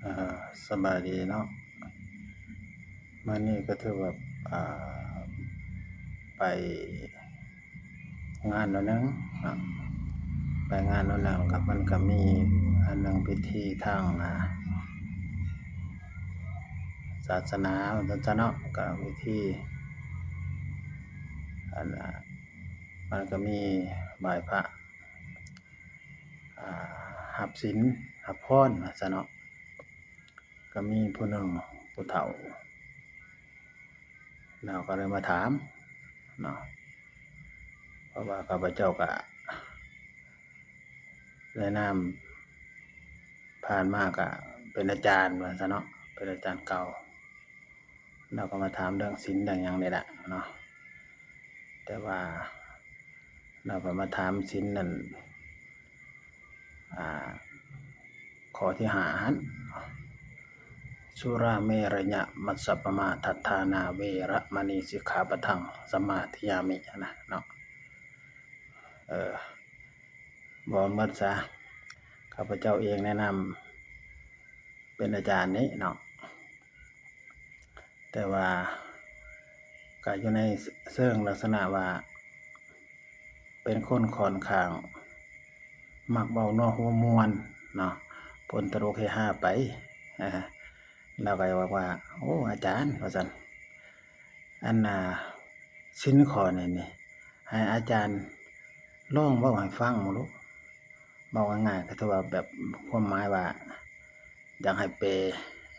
ອ່າ ສະບາຍດີເນາະ. ມື້ນີ້ກໍຖືວ່າ ອ່າ ໄປງານໜ້ອຍໜຶ່ງເນາະ, ໄປງານໜ້ອຍໜຶ່ງ ແລ້ວກໍມັນກໍມີອັນໜຶ່ງ ພິທີທາງ ອ່າ ສາສະໜາວ່າຊັ້ນຊະເນາະ, ກໍພິທີ ອັນ ອ່າ ມັນກໍມີໄຫວ້ພະ ອ່າ ຮັບສິນຮັບພອນວ່າຊັ້ນເນາະ. ກໍມີຜູ້ໜຶ່ງຜູ້ເຖົ້າ ລາວກໍເລີຍມາຖາມເນາະ, ເພາະວ່າຂ້າພະເຈົ້າກະແນະນຳ ຜ່ານມາກະເປັນອາຈານວ່າຊັ້ນເນາະ, ເປັນອາຈານເກົ່າ. ລາວກໍມາຖາມເລື່ອງສິນເລື່ອງຫຍັງນີ້ແຫຼະເນາະ, ແຕ່ວ່າລາວກໍມາຖາມສິນນັ້ນ ອ່າ ຂໍ້ທີຫ້າຫັ້ນ, ສຸລາເມລະຍະມັດສະປະມາທັດຖານາເວລະມະນີສິກຂາປະທັງສະມາທິຍາມິ ຫັ້ນນະເນາະ. ເອີ ເວົ້າໝົດຊະ, ຂ້າພະເຈົ້າເອງແນະນຳເປັນອາຈານນີ້ເນາະ, ແຕ່ວ່າກໍຢູ່ໃນເຊີງລັກສະນະວ່າ ເປັນຄົນຂ້ອນຂ້າງມັກເວົ້ານົວຫົວມ່ວນເນາະ, ປົນຕະຫຼົກເຮຮາໄປ. ເອີ ລາວກໍບອກວ່າ ໂອ້ ອາຈານ ວ່າຊັ້ນ, ອັນນ່າ ສິນຂໍ້ນີ້ນີ້ ໃຫ້ອາຈານລອງເວົ້າໃຫ້ຟັງເບິ່ງດູ. ເວົ້າງ່າຍໆ ກໍຖືວ່າແບບຄວາມໝາຍວ່າ ຢາກໃຫ້ແປ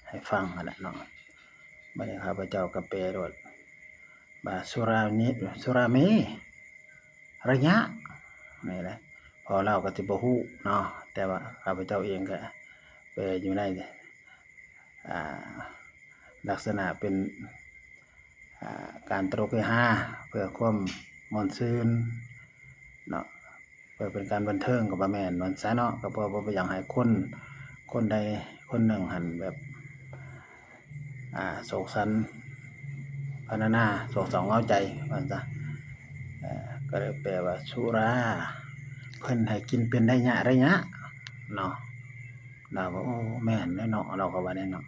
ໃຫ້ຟັງຫັ້ນແຫຼະເນາະ. ບັດນີ້ຂ້າພະເຈົ້າກໍແປໂລດວ່າ ສຸລານິ ສຸລາເມ ໄລຍະ ນີ້ແຫຼະ, ເພາະລາວກໍຊິບໍ່ຮູ້ເນາະ, ແຕ່ວ່າຂ້າພະເຈົ້າເອງກໍແປຢູ່ໃນ ອ່າ ລັກສະນະເປັນ ອ່າ ການຕະຫຼົກເຮຮາ ເພື່ອຄວາມມ່ວນຊື່ນເນາະ, ເພື່ອເປັນການບັນເທີງກໍບໍ່ແມ່ນວ່າຊັ້ນເນາະ, ກໍເພື່ອບໍ່ຢາກໃຫ້ຄົນ ຄົນໃດຄົນໜຶ່ງຫັ້ນແບບ ອ່າ ໂສກສັນພັນນະນາ ໂສກເສົ້າເຫງົາໃຈວ່າຊັ້ນຊະ. ເອີ ກໍເລີຍແປວ່າ ສຸລາ ເພິ່ນໃຫ້ກິນເປັນໄລຍະໄລຍະເນາະ. ລາວວ່າ ໂອ້ ແມ່ນແລ້ວເນາະ, ລາວກໍວ່າແນວນັ້ນ.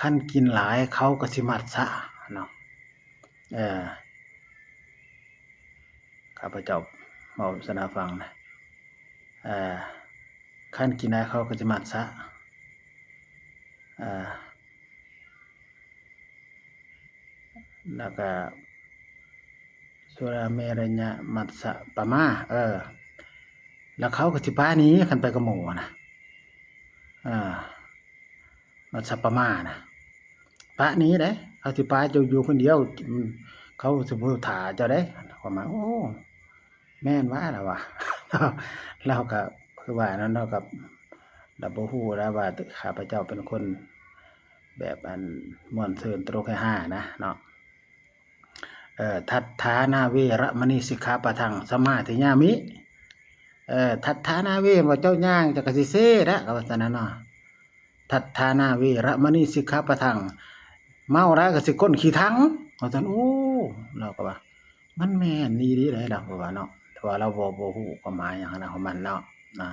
ຄັນກິນຫຼາຍເຂົາກໍຊິມັດຊະເນາະ. ເອີ ຂ້າພະເຈົ້າເວົ້າໃຫ້ລາວຟັງນະ, ເອີ ຄັນກິນຫຼາຍເຂົາກໍຊິມັດຊະ. ເອີ ແລ້ວກໍ ສຸລາເມລະຍະມັດສະປະມາ ເອີ ແລ້ວເຂົາກໍຊິປາໜີ ຄັນໄປກັບໝູ່ນະ. ເອີ ມັດສະປະມານະ ປະໜີເດ້, ເຂົາຊິປະເຈົ້າຢູ່ຄົນດຽວ, ເຂົາຊິບໍ່ຖ້າເຈົ້າເດ້. ຂ້ອຍວ່າ ໂອ້ ແມ່ນຫວາ ລາວວ່າ. ລາວກໍຄືວ່ານັ້ນເນາະ, ລາວກໍ ລາວບໍ່ຮູ້ລະວ່າຂ້າພະເຈົ້າເປັນຄົນແບບ ອັນ ມ່ວນຊື່ນຕະຫຼົກເຮຮານະເນາະ. ເອີ ທັດຖານາເວລະມະນີສິກຂາປະທັງສະມາທິຍາມິ. ເອີ ທັດຖານາເວ ວ່າເຈົ້າຍ່າງ ເຈົ້າກໍຊິເຊແຫຼະ ວ່າຊັ້ນນະເນາະ. ທັດຖານາເວລະມະນີສິກຂາປະທັງ ເມົາຫຼາຍກໍຊິກົ້ນຂີ້ຖັງ ວ່າຊັ້ນ. ໂອ້ ລາວກໍວ່າ ມັນແມ່ນອີ່ຫຼີເດ້ ລາວກໍວ່າເນາະ, ແຕ່ວ່າລາວບໍ່ ບໍ່ຮູ້ຄວາມໝາຍຫຍັງນະຂອງມັນເນາະ. ນະ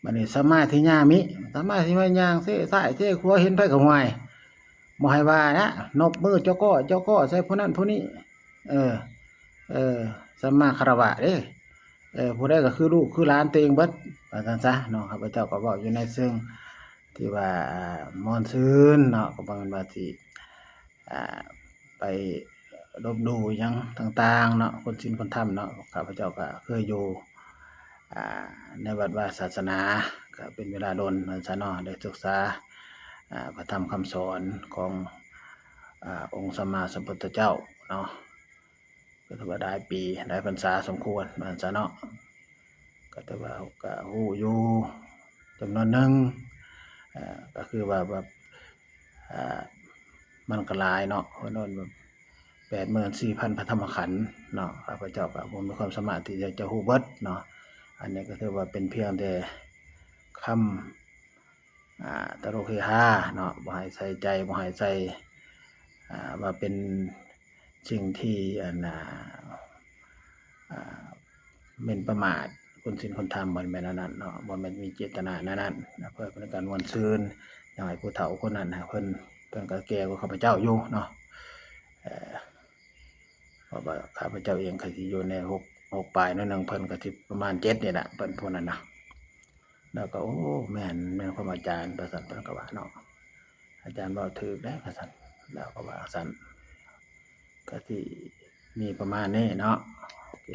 ບັດນີ້ສະມາທິຍາມິ ສະມາທິຍາມິ ຍ່າງເຊຊ້າຍເຊຂວາ ເຫັນໃຜກໍຫ້ວຍ ບໍ່ໃຫ້ວ່ານະ, ນົບມືເຈົ້າກໍ ເຈົ້າກໍໃສ່ຜູ້ນັ້ນຜູ້ນີ້. ເອີ ເອີ ສຳມາຄາລະວະເດ້. ເອີ ຜູ້ໃດກໍຄືລູກຄືຫຼານຕົວເອງເບິດ ວ່າຊັ້ນຊະເນາະ. ຂ້າພະເຈົ້າກໍເວົ້າຢູ່ໃນເຊີງທີ່ວ່າ ອ່າ ມ່ວນຊື່ນເນາະ, ກໍບໍ່ແມ່ນວ່າຊິ ອ່າ ໄປລົບຫຼູ່ຫຍັງຕ່າງໆເນາະ, ຄົນສິນຄົນທຳເນາະ. ຂ້າພະເຈົ້າກໍເຄີຍຢູ່ ອ່າ ໃນວັດວາສາສະໜາ ກໍເປັນເວລາດົນ ວ່າຊັ້ນເນາະ, ໄດ້ສຶກສາ ອ່າ ພະທຳຄຳສອນຂອງ ອ່າ ອົງສຳມາສຳພຸດທະເຈົ້າເນາະ. ກໍຖືວ່າຫຼາຍປີ ຫຼາຍພັນສາສົມຄວນ ວ່າຊັ້ນຊະເນາະ. ກໍຖືວ່າ ກໍຮູ້ຢູ່ຈຳນວນໜຶ່ງ, ເອີ ກໍຄືວ່າແບບ ເອີ ມັນກໍຫຼາຍເນາະ, ເພິ່ນເອີ້ນແບບ ແປດໝື່ນສີ່ພັນພະທຳມະຂັນເນາະ. ຂ້າພະເຈົ້າກໍບໍ່ມີຄວາມສາມາດທີ່ຈະ ຈະຮູ້ເບິດເນາະ. ອັນນີ້ກໍຖືວ່າເປັນພຽງແຕ່ຄຳ ອ່າ ຕະຫຼົກເຮຮາເນາະ, ບໍ່ໃຫ້ໃສ່ໃຈ ບໍ່ໃຫ້ໃສ່ ອ່າ ວ່າເປັນສິ່ງທີ່ ອັນ ອ່າ ອ່າ ໝິ່ນປະໝາດຄົນສິນຄົນທຳ, ບໍ່ແມ່ນອັນນັ້ນເນາະ, ບໍ່ແມ່ນມີເຈດຕະນາແນວນັ້ນ. ເພື່ອເປັນການມ່ວນຊື່ນ ຍັງໃຫ້ຜູ້ເຖົ້າຄົນນັ້ນໃຫ້ເພິ່ນ ເພິ່ນກໍແກ່ກວ່າຂ້າພະເຈົ້າຢູ່ເນາະ ເອີ ເພາະວ່າຂ້າພະເຈົ້າເອງກໍຊິຢູ່ໃນຫົກ ຫົກປາຍໜ້ອຍໜຶ່ງ ເພິ່ນກໍຊິປະມານເຈັດນີ້ລະ ເພິ່ນຜູ້ນັ້ນນະ. ລາວກໍ ໂອ້ ແມ່ນ ແມ່ນຄວາມອາຈານ ວ່າຊັ້ນ ເພິ່ນກໍວ່າເນາະ ອາຈານເວົ້າຖືກເດ້ ວ່າຊັ້ນ ລາວກໍວ່າຊັ້ນ ກໍຊິມີປະມານນີ້ເນາະ ໂອເຄ.